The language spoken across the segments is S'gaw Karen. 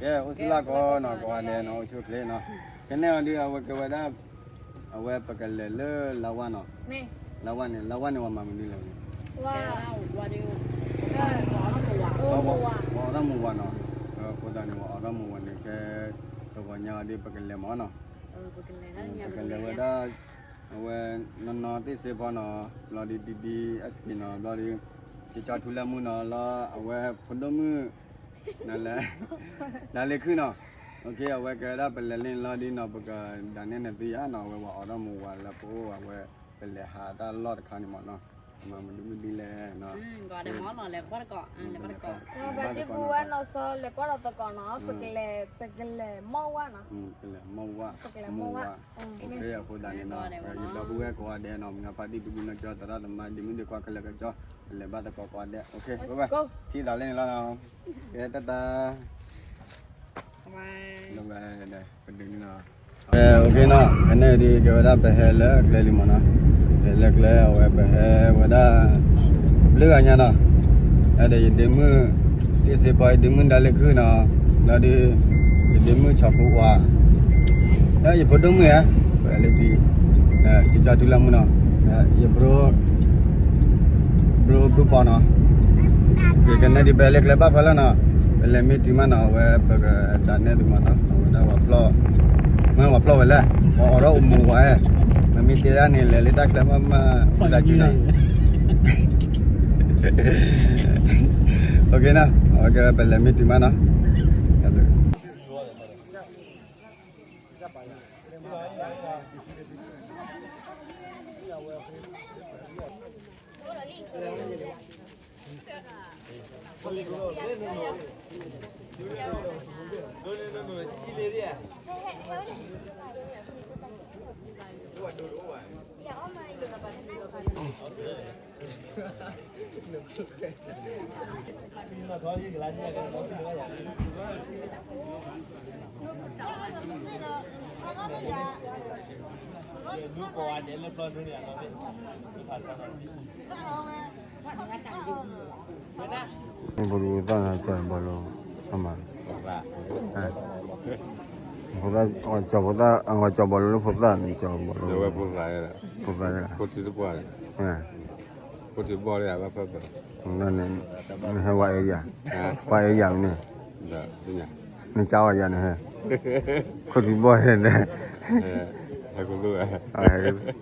ကဲ အိၣ်ဆူၣ်လၢ်ကီးနီၤ ကိးဂၤဒဲးနီၤ အိၣ်ဆူၣ်အိၣ်ချ့နီၤ. ကဲန့ၣ်အီၤဒုး အဝဲကဲဝဲဒၣ် အဝဲပကလဲၤလၢလါဝါနီၤ. လါဝါန့ၣ် လါဝါန့ၣ် ပှၤမၤမနုၤလဲၣ်န့ၣ် ပှၤအီၣ်ထီၣ်မူၤဝးနီၤ. အဃိသတးန့ၣ် ပှၤအီၣ်ထီၣ်မူၤဝးန့ၣ် ကဲ တဂီၤညါအီၤဒုး ပကလဲၤမးနီၤ. ပကလဲၤဝဲဒၣ် အဝဲ နီၢ်နီၢ်တ့ၢ်စ့ဖီနီၤ ဘျီဒုး ဒံဒံ အစကံနီၤ ဘျီဒုး ကၠီထူလၢမူနီၤ လီၤအဝဲဖိဒိၣ်မုၣ် နလဲၤ ဒၣ်လ့ၢ်ခုၣ်နီၤ. အဝဲကဲဝဲဒၣ်ပလဲၤလၢန့ၣ်လီၤဒုးနီၤ ပကဒၣ်နဲၣ်နသုယါနီၤ အဝဲပှၤအီၣ်ထီၣ်မူၤဝးလၢပအိၣ် အဝဲပလဲၤဟးတၢ်လီၢ်တခါန့ၣ်မးနီၤ. မၤမနုၤမနုၤလဲၣ်နီၤ ဘၣ်တကိး ဘၣ်တကိး ပှၤဒ့ပူဝဲနီၤ စီၤလဲၤကွၢ်ဒီးသကိးနီၤ ပကလဲၤ ပကလဲၤမီၢ်ဝါနီၤ ပကလဲၤမီၢ်ဝါ ပကလဲၤမီၢ်ဝါ အဃိသတးန့ၣ်နီၤ ယဒီပုၢ်ဝဲၢ်ကိးဂၤဒဲးနီၤ မ့ၢ်ဖါတံၢ်တဘုနီၢ်ကၠီ သရၣ်သမါ ဒ့မုၣ်ဒ့ခွါခဲလၢာ်ခဲဆ့ ပလဲၤဘၣ်သကိးကိးဂၤဒဲး ပဝဲ ခံသးလၢန့ၣ်လီၤနီၤ ကဲတၢ်တၢ် ပဒုးန့ၣ်နီၤ ကဲန့ၣ်ဒုး ကဲဝဲဒၣ်ပဟဲလၢကျဲလံမးနီၤ ဟဲလၢကျဲ အဝဲပဟဲဝဲဒၣ် ဘျုးဂၤညါနီၤ ဒီးယဒ့မုၣ် တ့ၢ်စ့ဖီ ယဒ့မုၣ်ဒၣ်လ့ၢ်ခုၣ်နီၤ ဒီးဒုး ယဒ့မုၣ်ဆီၣ်ခိဝါ ဒီးယဖိဒိၣ်မုၣ်ဧါ ပလဲၤဒုး ကၠီထူလၢမူနီၤ ယဘြိ ဘြိဖုပီနီၤ ကဲကဲန့ၣ်ဒုး ပဟဲလၢကျဲဘၣ်ဖဲလီၤနီၤ ပလဲၤမ့ၢ်တုၤမးနီၤ အဝဲပကဒၣ်နဲၣ်သုမးနီၤ အဝဲဒၣ်ပှၤဖျီၣ် မ့ၢ်ပှၤဖျီၣ်ဝဲလဲၣ် ပှၤအီၣ်ထီၣ်အိၣ်မူၤဝးဧါ မ့မ့ၢ်တဲဒၣ်န့ၣ် လဲၤလၢတၢ်ချၢမးမး တၢ်စုနီၤ အဝဲကဲပလဲၤမ့ၢ်တုၤမးနီၤ ပဒိၣ်သၣ်န့ၣ် ကၠီၤဘီလိ အမၤ ကၠီၤဘီလိလၢဖိသၣ်န့ၣ် ကၠီၤဘီလိ ဖိသၣ် နဟဲဝဲအဲၣ်ယၤ, ပှၤအဲၣ်ယၤမ့ၢ်န့ၣ်, နကၢ်ဝဲယၤန့ၣ်ဟဲ, ခိၣ်ထံဘီၣ်ဟဲန့ၣ်, ဟဲ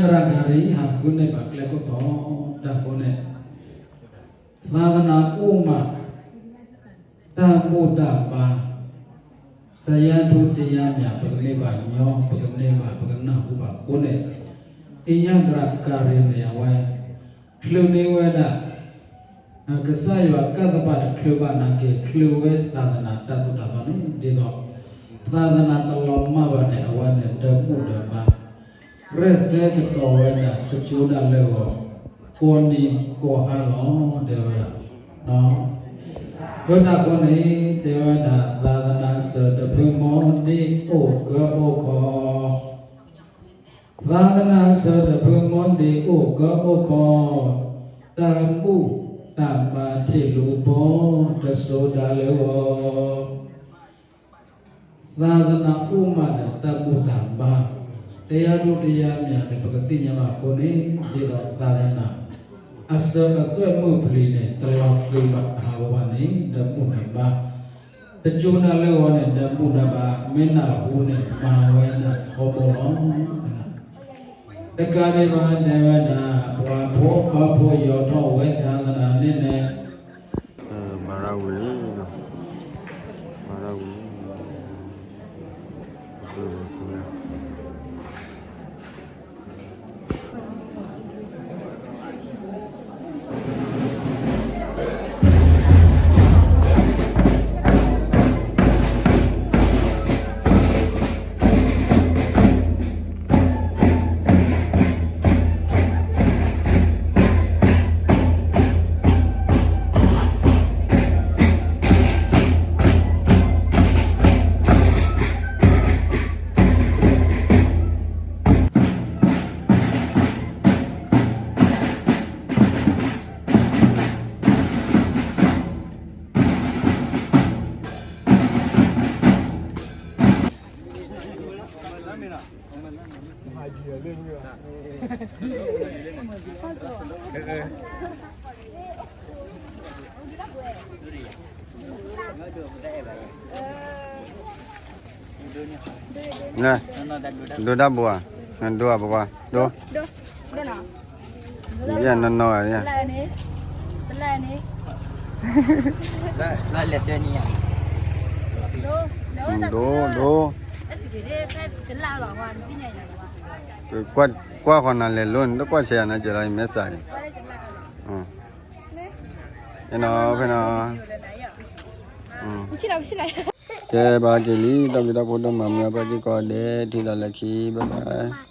သရၣ်ဂၤရံၤ ဟးဃုန့ၢ်ဘၣ်ကျဲခိၣ်တီ တၢ်ဃိန့ၣ်, သးသနၢ်အိၣ်မး တၢ်ဘူၣ်တၢ်ဘါ, တယါဒိတယါမၠး ပကန့ၢ်ဘၣ်ညီ ပကန့ၢ်ဘၣ် ပကနၢ်ဟူဘၣ်အဃိန့ၣ်, အ့ညါသရၣ်ဂၤရံၤန့ၣ် အဝဲ ချုးန့ၢ်ဝဲဒၣ် ကစၢ်ယွၤကၢ်သပှၢ်တချုးဘၣ်နာ်က့ ချုးဝဲသးသနၢ်တၢ်သိၣ်တၢ်သီန့ၣ် ဒ်သိး သးသနၢ်တလီၤမၢ်ဘၣ်န့ၣ် အဝဲန့ၣ် ဒီးဘူၣ်ဒီးဘါ ရဲၣ်သဲကတီၤဝဲဒၣ် ကစိၤဒၣ်လၢဂီၤ ကိးနံၤကိးဟါလီၤ တဲဝဲဒၣ်. အဃိန့ၣ် တဲဝဲဒၣ် သးသနၢ်စၢၤတဖုမီၢ်ဒ့အိၣ်ကၢအိၣ်ခီ, သးသနၢ်စၢၤတဖုမီၢ်ဒ့အိၣ်ကၢအိၣ်ခီ, တၢ်ဘူၣ်တၢ်ဘါထံၣ်လူၤဘီ တစိၤဒၣ်လၢဂီၤ သးသနၢ်အိၣ်မးဒီးတၢ်ဘူၣ်တၢ်ဘါ, တယါဒိတယါမၠးန့ၣ် ပကသ့ၣ်ညါဘၣ်အဃိန့ၣ် ဒ်သိးသးသနၢ် အစၢၤအသွဲၣ်မုၢ်ပျံၤန့ၣ် တလီၤသ့ဘၣ်အဟးဂီၤဘၣ်န့ၣ် ဒီးဘူၣ်ဒီးဘါ, တစိၤဒၣ်လၢဂီၤန့ၣ် ဒီးဘူၣ်ဒီးဘါ မ့ၢ်နၢ်ဟူန့ၣ် မၤဝဲဒၣ်ထီဘိလီၤ. တကးဒံးဘၣ်တဲဝဲဒၣ် ပှၤဖိအီဖိယီၤထီၣ်ဝဲသးသနၢ်န့ၣ်န့ၣ် ဘၣ်ရၣ်ဝံၤလံ, ဘၣ်ရၣ်ဝံၤလံ. န ဒိတၢ်ဘိဧါ, နဒိဧါ ပကွၢ်, ဒိ, ဒိ, ဒိနီၤ, ယဲၢ်နီၢ်နီၢ်ဧါ, ဒိ, ဒိ, ဒိ, ကွၢ်ဃီနၤလဲၤလိန့ၣ် တကွၢ်ဆဲးယၤနၤ ကဲလီၤ ယမဲစးအံၤ, ဖဲနီၤ, ဖဲနီၤ, ကဲ ဘၣ်က့ၤလံ တၢ်ဘျုးတၢ်ဖှိၣ်ဒိၣ်မး မုၢ်အပၢ်သ့ၣ်ကိးဂၤဒဲး ထံၣ်သးလၢခံ bye bye.